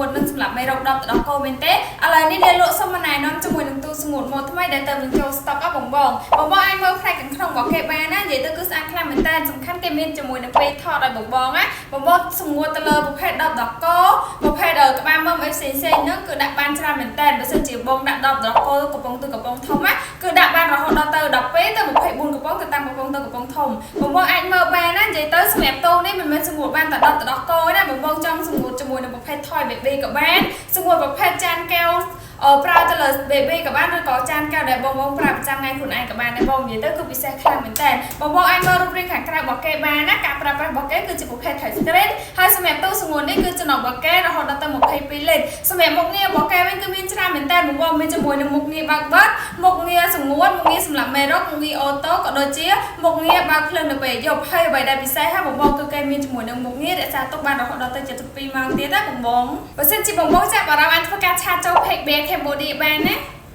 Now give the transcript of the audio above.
ងួតនិងសម្រាប់មេរោគដបទឹកដោះគោមែនទេឥឡូវនេះលាលក់សុំមកណែនាំជាមួយនឹងទូស្ងួតម៉ូតថ្មីដែលទៅនឹងចូលស្តុកអបងបងបងបងអាចមើលផ្នែកខាងក្នុងរបស់គេបានណានិយាយទៅគឺស្អាតខ្លាំងមែនតើសំខាន់គេមានជាមួយនឹងពេលថតឲ្យបងបងណាបងបងស្ងួតទៅលើប្រភេទដបដោះគោប្រភេទក្បាលមើមអីផ្សេងផ្សេងហ្នឹងគឺដាក់បានច្រើនមែនតើបើសិនជាបងដាក់ដបដោះគោកំប៉ុងទៅកំប៉ុងធំណាគឺដាក់បានរហូតដល់ទៅ12ទៅ24កំប៉ុងទៅតាមកំប៉ុងទៅកំប៉ុងធំបងបងអាចមើលបានណានិយាយទៅសម្រាប់ទូនេះមិនមែនស្ងួតបានតែដបទឹកដោះគោទេណាបងបងចង់ស្ងួតជាមួយនឹងប្រភេទ toy baby ក៏បានស្ងួតប្រភេទចានកែវប្រើទៅលើ baby ក៏បានឬក៏ចានកែវដែលបងបងប្រើប្រចាំថ្ងៃខ្លួនឯងក៏បានដែរបងនិយាយទៅគឺពិសេសខ្លាំងមែនតើបងបងអាចមើលរូបរាងខាងក្រៅរបស់គេបានណាការប្រើប្រាស់របស់គេគឺជាប្រភេទ touch screen ហើយសម្រាប់ទូស្ងួតនេះគឺចំណុះរបស់គេរហូតដល់ទៅ22លីត្រសម្រាប់មុខងាររបស់គេវិញគឺមានច្រើនមែនតើបងបងមានជាមួយនឹងមុខងារបើកបិទមុខងារស្ងួតមុខងារសម្រាប់មេរោគមុខងារ auto ក៏ដូចជាមុខងារបើកភ្លើងនៅពេលយប់ហើយអ្វីដែលពិសេសហើយបងបងគឺគេមានជាមួយនឹងមុខងាររក្សាទុកបានរហូតដល់ទៅ72ម៉ោងទៀតណាបងបងបើសិនជាបងបងចាប់អារម្មណ៍អាចធ្វើការ chat ចូល page Bear Cambodia បានណា។